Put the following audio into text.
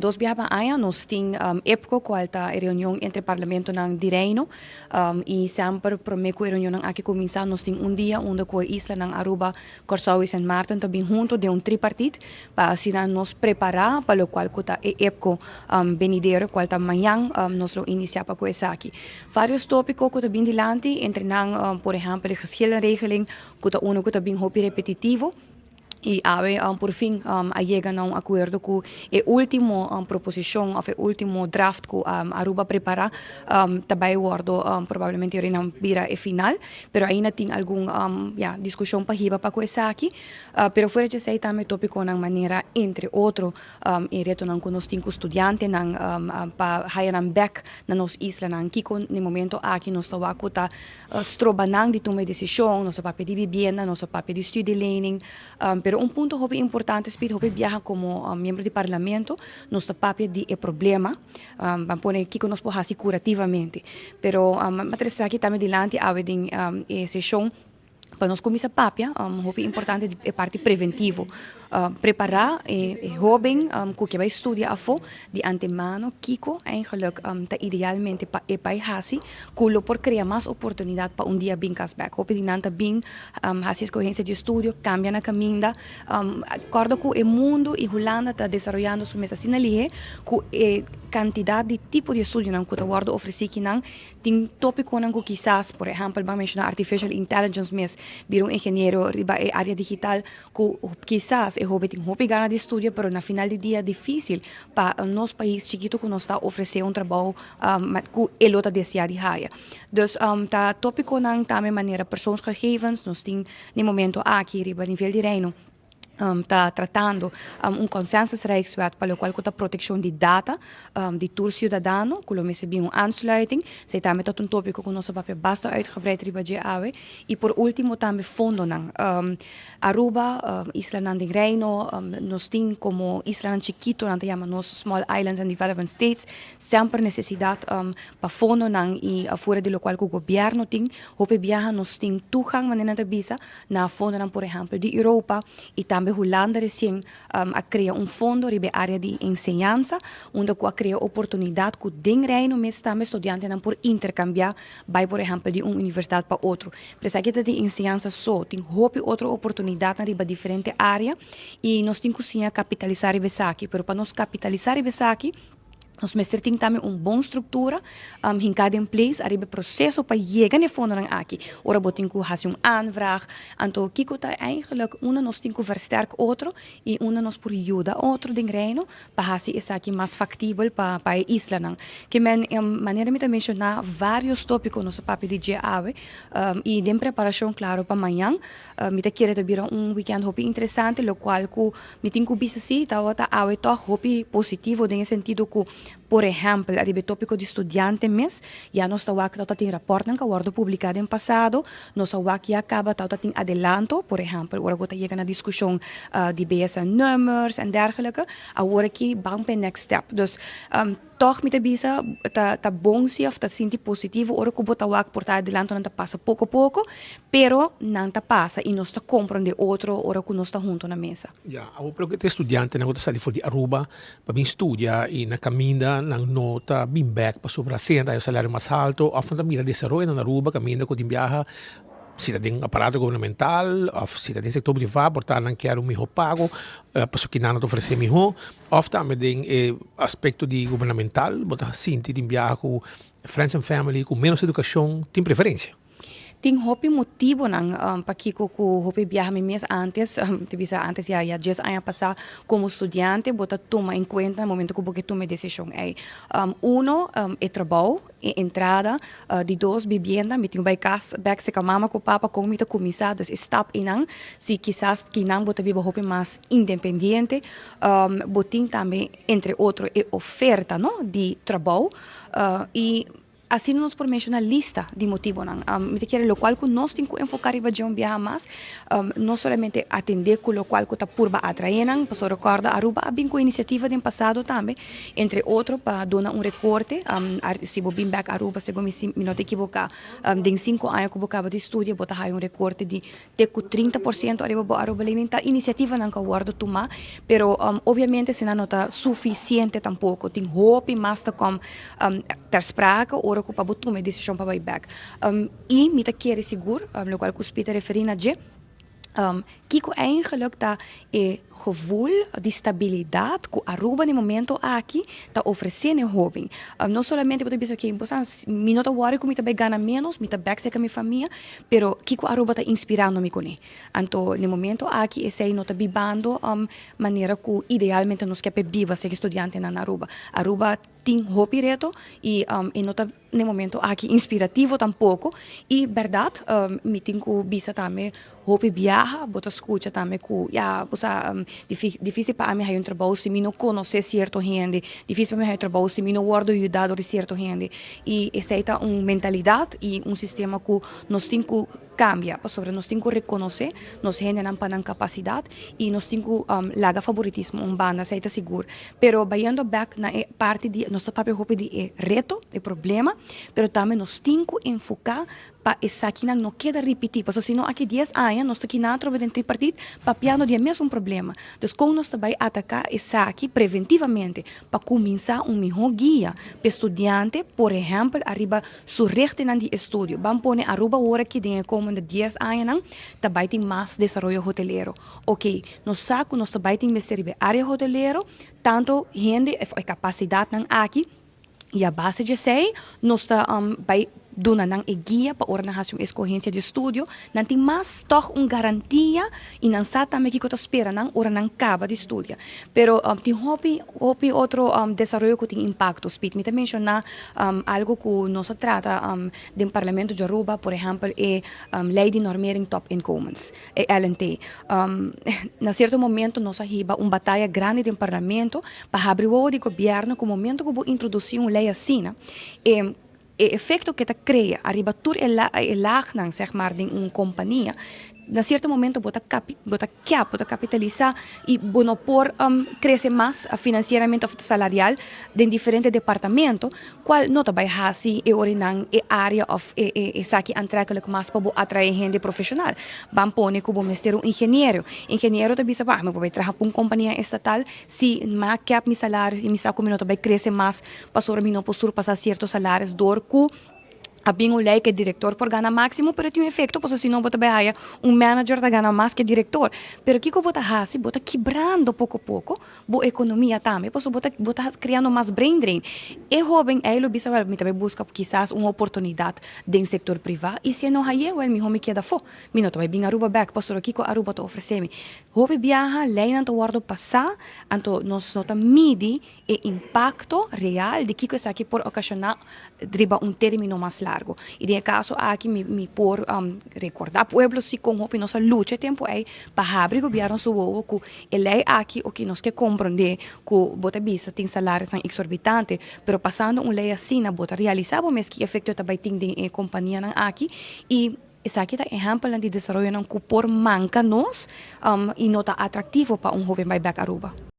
Dos biaha pa aña nos tin EPCO, cual ta e reunion entre parlamentonan di Reino, y semper prome cu e reunionnan aki cuminsa nos tin un dia unda cu e islanan Aruba, Corsou y Sint Maarten ta bin hunto den un tripartit pa asina nos prepara pa locual cu ta e EPCO benidero cual ta mañan nos lo inicia pa cu esaki. Varios topico cu ta bin dilanti entre nan por ehempel e geschillenregeling cu ta uno cu ta bin hopi repetitivo. Y awe por fin a yega na un acuerdo cu e ultimo proposicion of e ultimo draft cu Aruba a prepara ta bay wordo probablemente ora nan bira e final, pero ainda tin algun ya discusion pa hiba pa cu esaki. Pero fuera di esey tambe topiconan manera entre otro e retonan cu nos tin cu studiantenan pa haya nan bek na nos islanan, kico na e momento aki nos ta wak cu ta stroba nan di tuma e desishon, nos a papia di bibienda, nos a papia di studielening, pero un punto hopi importante Speed, hopi biaha komo miembro di parlamento, nos ta papia di e problema, ban pone kiko nos por hasi kurativamente, pero mi a trese esaki tambe dilanti awe den e seshon pa nos kuminsa papia, hopi importante di e parti preventivo, Prepará e hóben ku ke bai studia afó di antemano kiko eigenlijk ta idealmente pa e bai hasi ku lo por krea mas oportunidat pa un dia bin kas bèk. Hopi di nan ta bin hasi eskohensia di estudio, kambia na kaminda. Kòrda ku e mundu i Hulanda ta desaroyando su mes asina lihé ku e kantidat di tipo di estudionan ku ta wòrdu ofresí kinan Tin tópikonan ku kisas, por ehèmpel, ban menshoná artificial intelligence mes, bira un ingeniero riba e área digital ku kisas e hopi tin hopi gana di studia pero na final di dia difísil pa nos pais chikitu ku nos ta ofresé un trabou ku e lo ta deseá di haya. Dus ta tópikonan tambe manera persoonsgegevens nos tin na e momento aki riba nivel di Reino. Ta tratando un consensusrijkswet pa locual cu ta proteccion di data di tur ciudadano cu lo mester bin un aansluiting. Esey tambe ta un topico cu nos a papia basta uitgebreid riba dje awe. Y por ultimo tambe fondonan. Aruba, islanan den Reino, nos tin como islanan chikito, nan ta yama nos Small Islands and Development States, semper necesidad pa fondonan y afuera di locual cu gobierno tin. Hopi biaha nos tin toegang, manera nan ta bisa, Na fondonan por ehèmpel di Europa i tambe Hulanda resien a krea un fondo riba e área di enseñansa unda ku a krea oportunidat ku den Reino mes tambe studiantenan por interkambiá bai por ehèmpel di un universidat pa otro. Pero esaki ta di enseñansa so, tin hopi otro oportunidatnan riba diferente área i nos tin ku siña kapitalisá riba esaki. Pero pa nos kapitalisá riba esaki, Nos mester tin tambe un bon struktura hinká den place ariba e proseso pa yega na e fondonan aki. Ora bo tin ku hasi un aanvraag, anto kiko ta eigenlijk unda nos tin ku versterk otro i unda nos por yuda otro den Reino pa hasi esaki mas faktibel pa pa e islanan. Ke men manera mi ta menshoná vários tópiko nos a papia di dje awe i den preparashon klaro pa mañan mi ta kere ta bira un wikènt hopi interesante lokual ku Mi tin ku bisa si tabata awe tòg hopi positivo den e sentido ku, por ehèmpel, ariba e tópiko di studiante mes, ya nos ta wak tabata tin rapòrtnan ku a wòrdu publiká den pasado, nos a wak ya kaba tabata tin adelanto, por ehèmpel, ora ku ta yega na diskushon di BSN-nummers en dergelike, awor aki ban pa e next step. Dus, Tòg mi ta bisa ta ta bon si òf ta sinti positivo ora ku bo ta wak por ta adelantonan ta pasa poko poko, pero nan ta pasa i nos ta komprondé otro ora ku nos ta hunto na mesa. Ya, awor pero ku e studiantenan ku ta sali for di Aruba pa bin studia i na kaminda nan no ta bin bèk pasobra sea nan ta haña un salario mas halto òf nan ta mira desaroyonan na Aruba kaminda ku tin biaha si ta den aparato gubernamental òf si ta den sektor privá por ta nan kier un mihó pago pasobra kinan nan ta ofresé mihó. Of tambe den e aspecto di gubernamental, bo ta sinti tin biaha cu friends and family cu menos educacion tin preferencia? Tin hopi motibonan pakico cu hopi biaha mi mes antes, ta bisa antes ya ya dies aña pasa, como studiante bo ta tuma en cuenta na momento cu bo ke tuma e decision ey. Uno, e trabou, e entrada, di dos, bibienda, mi tin cu bay cas bek seca mama cu papa con mi ta cuminsa, dus e stap eynan, si kisas kinan bo ta biba hopi mas independiente, Bo tin tambe entre otro e oferta no di trabou y Asina nos por menciona lista di motibonan. Mi ta kere locual cu nos tin cu enfoca riba dje un biaha mas, no solamente atende cu locual cu ta purba atrae nan, pasobra recorda Aruba a bin cu iniciativa den pasado tambe, entre otro pa duna un recorte, si bo bin bek Aruba segun mi si mi no ta ekiboca, den cinco aña cu bo caba di studia bo ta haya un recorte di te cu 30% ariba bo Arubalening. Ta iniciativanan cu a wordo tuma, pero obviamente esnan no ta suficiente tampoco. Tin hopi mas ta kom ter sprake ora cu pa bo tuma e decision pa bay bek. Y mi ta kere sigur, locual cu Speed ta referi na dje, kico eigenlijk ta e gevoel di stabilidad cu Aruba na e momento aki ta ofrece na e hoben. No solamente bo ta bisa oke, bo sa, mi no ta worry cu mi ta bay gana menos, mi ta bek cerca mi famia, pero kico Aruba ta inspirando mi cune? Anto na e momento aki esey no ta bibando manera cu idealmente nos kier pa e biba cerca e studiantenan na Aruba. Aruba tin hopi reto y e no ta na e momento aki inspirativo tampoco. Y berdad mi tin cu bisa tambe hopi biaha bo ta scucha tambe cu ya bo sa dificil pa ami haya un trabou si mi no conoce cierto hende, dificil pa mi haya un trabou si mi no wordo yuda door di cierto hende. Y esey ta un mentalidad y un sistema cu nos tin cu cambia pasobra nos tin cu reconoce nos hendenan pa nan capacidad y nos tin cu laga favoritismo un banda, esey ta sigur. Pero bayendo bek na e parti di nos ta papia hopi di e reto, e problema, pero tambe nos tin cu enfoca pa esakinan no keda ripiti, pasobra si no aki dies aña nos ta kina atrobe den tripartit papiando di e mesun problema. Dus con nos ta bay ataca esaki preventivamente pa cuminsa un miho guia p'e studiante, por ehempel ariba su richtingnan di estudio. Ban pone Aruba awor aki den e komende dies añanan ta bai tin mas desaroyo hotelero. Ok, nos sa ku nos ta bai tin mester riba e área hotelero, tanto hende e kapasidatnan aki i a base di esei nos ta bai duna nan e guia pa ora nan hasi un eskohensia di estudio nan tin mas tòg un garantia i nan sa tambe kiko ta spera nan ora nan kaba di studia. Pero tin hopi hopi otro desaroyo ku tin impakto. Speed mi ta menshoná algu ku nos a trata den Parlamento di Aruba, por ehèmpel e Lei di Normering Topinkomens, e LNT. Na sierto momento nos a hiba un bataya grandi den Parlamento pa habri wowo di gobièrnu ku momento ku bo introdusí un lei asina e E efecto ke ta crea ariba tur e e laagnan zeg maar den un compania, na cierto momento bo ta capi bo ta cap, bo ta capitalisa y bo no por crece mas financieramente of salarial den diferente departamento, cual no ta bay haci e ora nan e area of e e esaki aantrekkelijk mas pa bo atrae hende profesional. Ban pone cu bo mester un ingeniero, ingeniero ta bisa bah mi por bay traha pa un compania estatal si m'a cap mi salaris y mi sa cu mi no ta bay crece mas Pasobra mi no por surpasá sierto salaris dor ku a bin un lei ku e direktor por gana máksimo, pero tin un efekto pasobra si no bo ta bai haya un manager ta gana mas ku e direktor. Pero kiko bo ta hasi? Bo ta kibrando poko poko bo ekonomia tambe pasobra bo ta bo ta kriando mas brain drain. E hóben ei lo bisa wèl mi ta bai buska kisas un oportunidat den sektor privá i si e no hay'é wèl mihó mi keda afó. Mi no ta bai bin Aruba bèk pasobra kiko Aruba ta ofresé mi? Hopi biaha leinan ta wòrdu pasá anto nos no ta midi e impacto real di kiko esaki por ocasiona riba un termino mas largo. Y den e caso aki mi mi por recorda pueblo si con hopi nos a lucha e tempo ey pa habri gobierno su wowo cu e ley aki oki nos ke comprende cu bo ta bisa tin salarionan exorbitante pero pasando un ley asina bo ta realisa bo mes ki efecto e ta bay tin den e companianan aki y esaki ta ehempelnan di desaroyonan cu por manca nos y no ta atractivo pa un hoben bay bek Aruba.